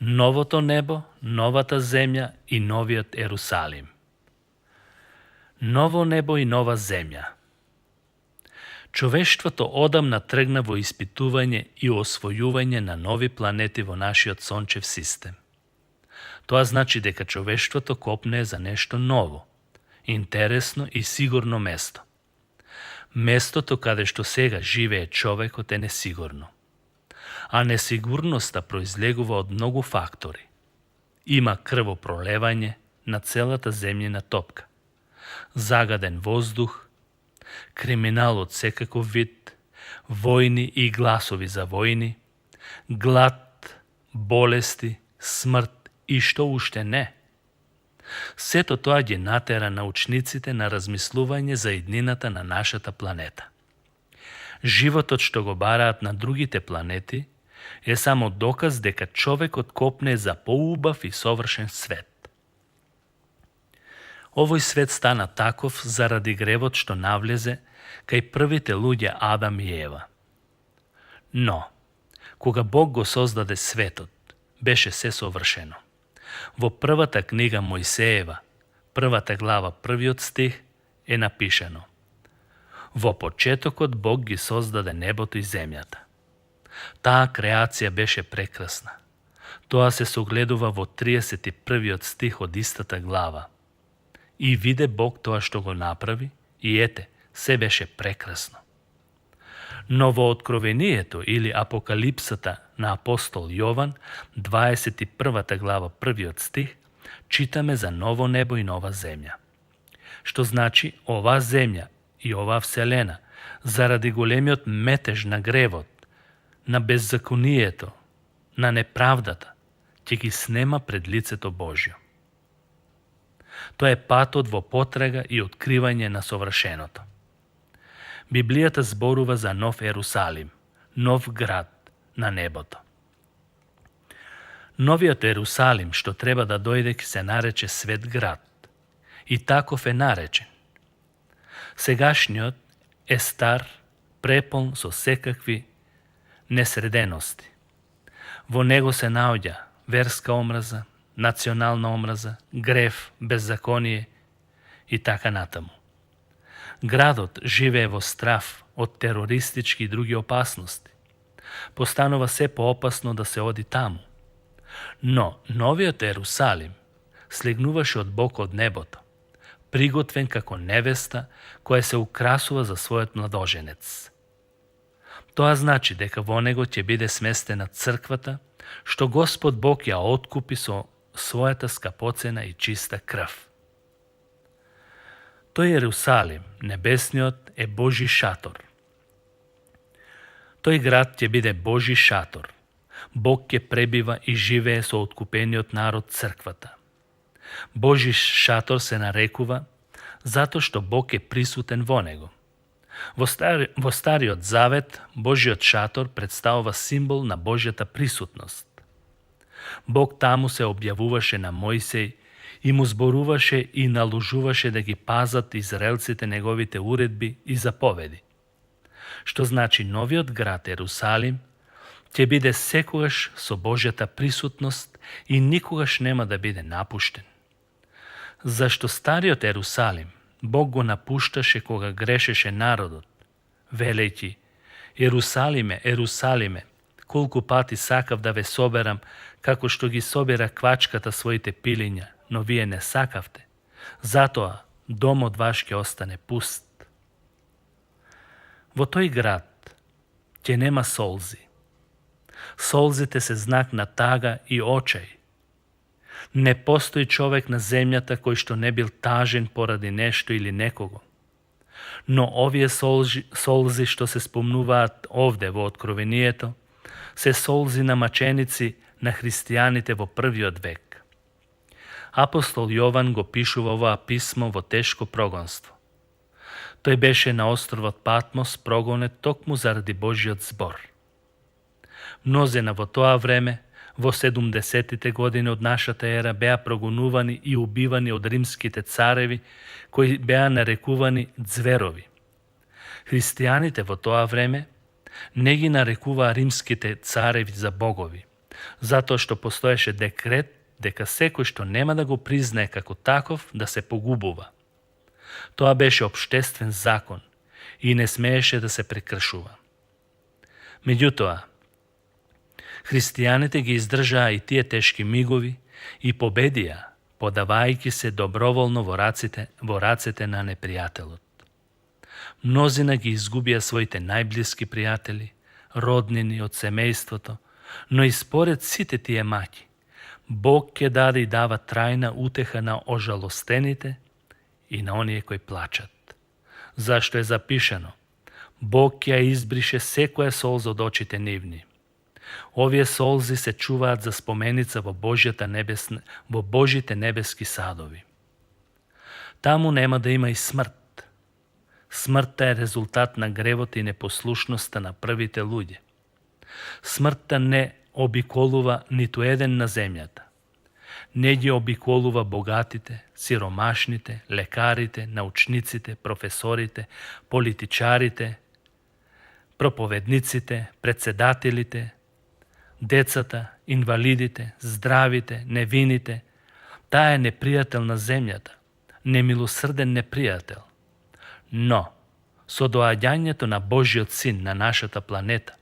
новото небо, новата земја и новиот Ерусалим. Ново небо и нова земја. Човештвото одамна тргна во испитување и освојување на нови планети во нашиот сончев систем. Тоа значи дека човештвото копнее за нешто ново, интересно и сигурно место. Местото каде што сега живее човекот е несигурно. А несигурноста произлегува од многу фактори. Има крвопролевање на целата земјина топка, загаден воздух, криминал од секаков вид, војни и гласови за војни, глад, болести, смрт и што уште не. Сето тоа ги натера научниците на размислување за иднината на нашата планета. Животот што го бараат на другите планети е само доказ дека човекот копне за поубав и совршен свет. Овој свет стана таков заради гревот што навлезе кај првите луѓе Адам и Ева. Но, кога Бог го создаде светот, беше се совршено. Во првата книга Мојсеева, првата глава, првиот стих, е напишано: Во почетокот Бог ги создаде небото и земјата. Таа креација беше прекрасна. Тоа се согледува во 31 стих од истата глава. И виде Бог тоа што го направи, и ете, се беше прекрасно. Но во Откровението или Апокалипсата на апостол Јован, 21 глава, првиот стих, читаме за ново небо и нова земја. Што значи оваа земја и оваа вселена, заради големиот метеж на гревот, на беззаконието, на неправдата, ќе ги снема пред лицето Божјо. Тоа е патот во потрага и откривање на совршеното. Библијата зборува за нов Ерусалим, нов град на небото. Новиот Ерусалим што треба да дојде ќе се нарече Свет град. И таков е наречен. Сегашниот е стар, преполн со секакви несредености. Во него се наоѓа верска омраза, национална омраза, грев, беззаконие и така натаму. Градот живее во страв од терористички и други опасности. Постанува се поопасно да се оди таму. Но новиот Ерусалим слегнуваше од Бог од небото, приготвен како невеста која се украсува за својот младоженец. Тоа значи дека во него ќе биде сместена црквата, што Господ Бог ја откупи со својата скапоцена и чиста крв. Тој Ерусалим, небесниот, е Божи шатор. Тој град ќе биде Божи шатор. Бог ќе пребива и живее со откупениот народ црквата. Божи шатор се нарекува затоа што Бог е присутен во него. Во Стариот Завет, Божиот шатор представува символ на Божјата присутност. Бог таму се објавуваше на Мојсеј и му зборуваше и наложуваше да ги пазат израелците неговите уредби и заповеди. Што значи новиот град Ерусалим ќе биде секогаш со Божјата присутност и никогаш нема да биде напуштен. Зашто Стариот Ерусалим Бог го напушташе кога грешеше народот, велејќи: Ерусалиме, Ерусалиме, колку пати сакав да ве соберам, како што ги собира квачката своите пилиња, но вие не сакавте. Затоа домот ваш ќе остане пуст. Во тој град ќе нема солзи. Солзите се знак на тага и очај. Не постои човек на земјата кој што не бил тажен поради нешто или некого. Но овие солзи што се спомнуваат овде во Откровението, се солзи на маченици на христијаните во првиот век. Апостол Јован го пишува оваа писмо во тешко прогонство. Тој беше на островот Патмос прогонет токму заради Божиот збор. Мнозина во тоа време, во 70-тите години од нашата ера, беа прогонувани и убивани од римските цареви, кои беа нарекувани ѕверови. Христијаните во тоа време не ги нарекуваа римските цареви за богови, затоа што постоеше декрет дека секој што нема да го признае како таков да се погубува. Тоа беше општествен закон и не смееше да се прекршува. Меѓутоа, христијаните ги издржаа и тие тешки мигови и победија, подавајќи се доброволно во рацете на непријателот. Мнозина ги изгубија своите најблиски пријатели, роднини од семејството, но и според сите тие маќи, Бог ќе даде и дава трајна утеха на ожалостените и на оние кои плачат. Зашто е запишано: Бог ќе ја избрише секоја солза од очите нивни. Овие солзи се чуваат за споменица во Божите небески садови. Таму нема да има и смрт. Смртта е резултат на гревот и непослушноста на првите луѓе. Смртта не обиколува ниту еден на земјата. Не ги обиколува богатите, сиромашните, лекарите, научниците, професорите, политичарите, проповедниците, председателите, децата, инвалидите, здравите, невините. Таа е непријател на земјата, немилосрден непријател. Но, со доаѓањето на Божиот Син на нашата планета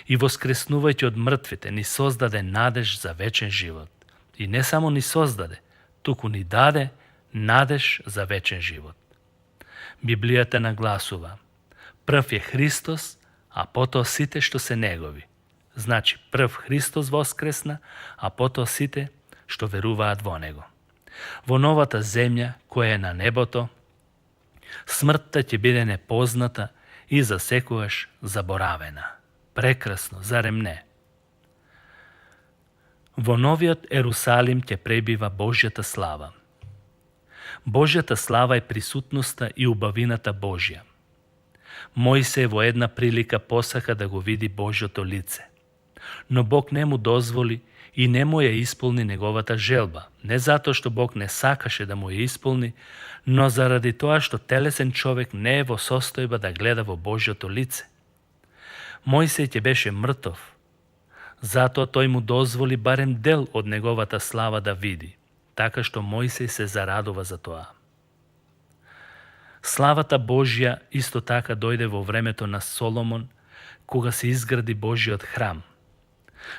и воскреснувајќи од мртвите, ни создаде надеж за вечен живот. И не само ни создаде, туку ни даде надеж за вечен живот. Библијата нагласува: прв е Христос, а потоа сите што се негови. Значи, прв Христос воскресна, а потоа сите што веруваат во Него. Во новата земја, која е на небото, смртта ќе биде непозната и за секогаш заборавена. Прекрасно, зарем не? Во новиот Ерусалим ќе пребива Божјата слава. Божјата слава е присутноста и убавината Божја. Мојсей во една прилика посака да го види Божјото лице, но Бог не му дозволи и не му ја исполни неговата желба, не затоа што Бог не сакаше да му ја исполни, но заради тоа што телесен човек не е во состојба да гледа во Божјото лице. Мојсей ќе беше мртов, затоа тој му дозволи барем дел од неговата слава да види, така што Мојсей се зарадува за тоа. Славата Божја исто така дојде во времето на Соломон, кога се изгради Божјиот храм.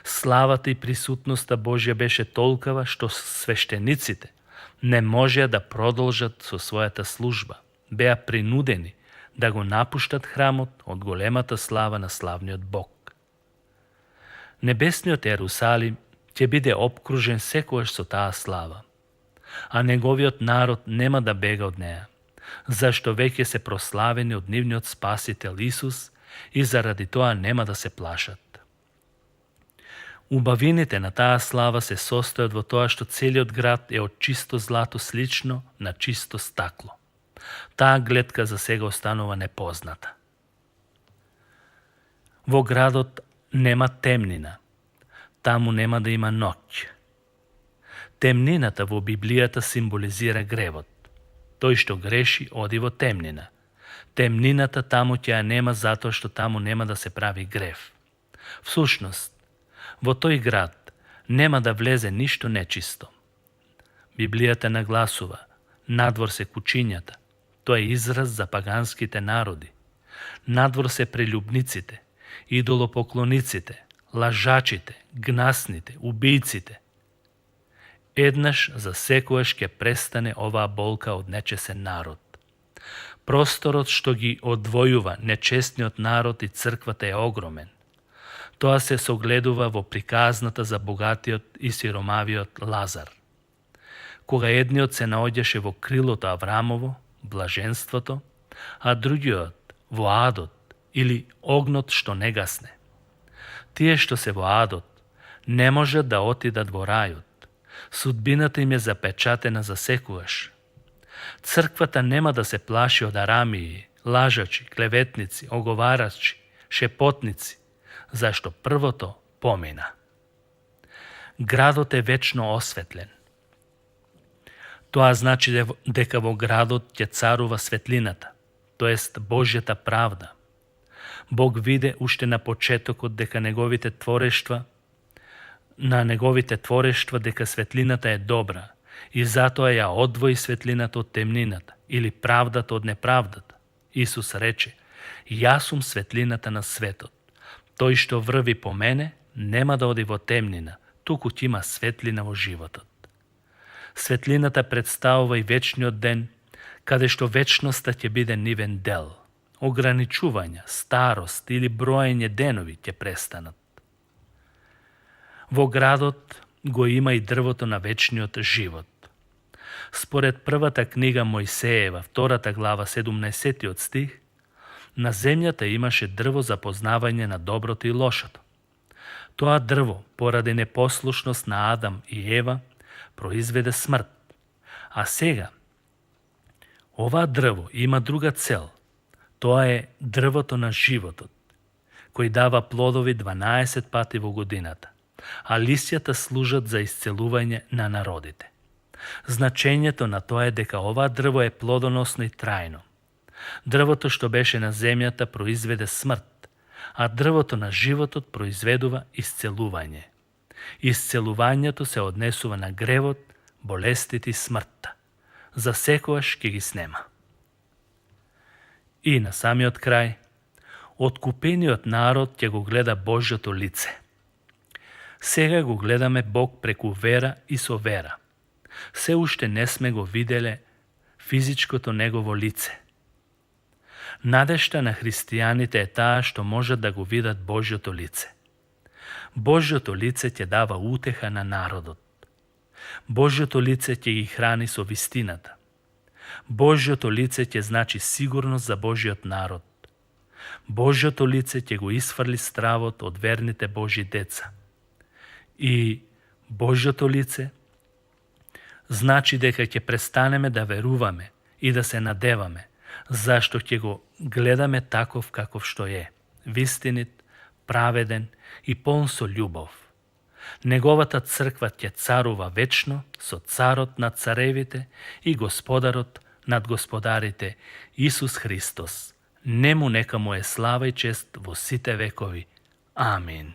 Славата и присутноста Божја беше толкова што свештениците не можеа да продолжат со својата служба. Беа принудени да го напуштат храмот од големата слава на славниот Бог. Небесниот Ерусалим ќе биде обкружен секогаш со таа слава, а неговиот народ нема да бега од неа, зашто веќе се прославени од нивниот Спасител Исус и заради тоа нема да се плашат. Убавините на таа слава се состојат во тоа што целиот град е од чисто злато слично на чисто стакло. Таа гледка за сега останува непозната. Во градот нема темнина, таму нема да има ноќ. Темнината во Библијата символизира гревот. Тој што греши оди во темнина. Темнината таму ќе ја нема затоа што таму нема да се прави грев. Всушност, во тој град нема да влезе ништо нечисто. Библијата нагласува: надвор се кучињата. Тоа е израз за паганските народи. Надвор се прелюбниците, идолопоклониците, лажачите, гнасните, убијците. Еднаш за секојаш ќе престане оваа болка од нечесен народ. Просторот што ги одвојува нечестниот народ и црквата е огромен. Тоа се согледува во приказната за богатиот и сиромавиот Лазар. Кога едниот се наоѓаше во крилото Аврамово, блаженството, а другиот во адот или огнот што не гасне. Тие што се во адот не можат да отидат во рајот. Судбината им е запечатена за секогаш. Црквата нема да се плаши од арамии, лажачи, клеветници, оговарачи, шепотници, зашто првото помина. Градот е вечно осветлен. Тоа значи дека во градот ќе царува светлината, тоест Божјата правда. Бог виде уште на почетокот дека неговите творештва на неговите творештва дека светлината е добра и затоа ја одвои светлината од темнината или правдата од неправдата. Исус рече: Јас сум светлината на светот. Тој што врви по мене нема да оди во темнина, туку ќе има светлина во животот. Светлината представува и вечниот ден, каде што вечноста ќе биде нивен дел. Ограничувања, старост или броење денови ќе престанат. Во градот го има и дрвото на вечниот живот. Според првата книга Мојсеева, 2 глава, 17 стих, на земјата имаше дрво за познавање на доброто и лошото. Тоа дрво, поради непослушност на Адам и Ева, произведе смрт. А сега, ова дрво има друга цел. Тоа е дрвото на животот, кој дава плодови 12 пати во годината, а листјата служат за исцелување на народите. Значењето на тоа е дека ова дрво е плодоносно и трајно. Дрвото што беше на земјата произведе смрт, а дрвото на животот произведува исцелување. Исцелувањето се однесува на гревот, болестите и смртта. За секојаш ќе ги снема. И на самиот крај, откупениот народ ќе го гледа Божјото лице. Сега го гледаме Бог преку вера и со вера. Се уште не сме го виделе физичкото Негово лице. Надежта на христијаните е таа што можат да го видат Божјото лице. Божјото лице ќе дава утеха на народот. Божјото лице ќе ги храни со вистината. Божјото лице ќе значи сигурност за Божјиот народ. Божјото лице ќе го исфрли стравот од верните Божји деца. И Божјото лице значи дека ќе престанеме да веруваме и да се надеваме, зашто ќе го гледаме таков каков што е, вистинит, праведен и полн со љубов. Неговата црква ќе царува вечно со царот над царевите и господарот над господарите Исус Христос. Нему нека му е слава и чест во сите векови. Амин.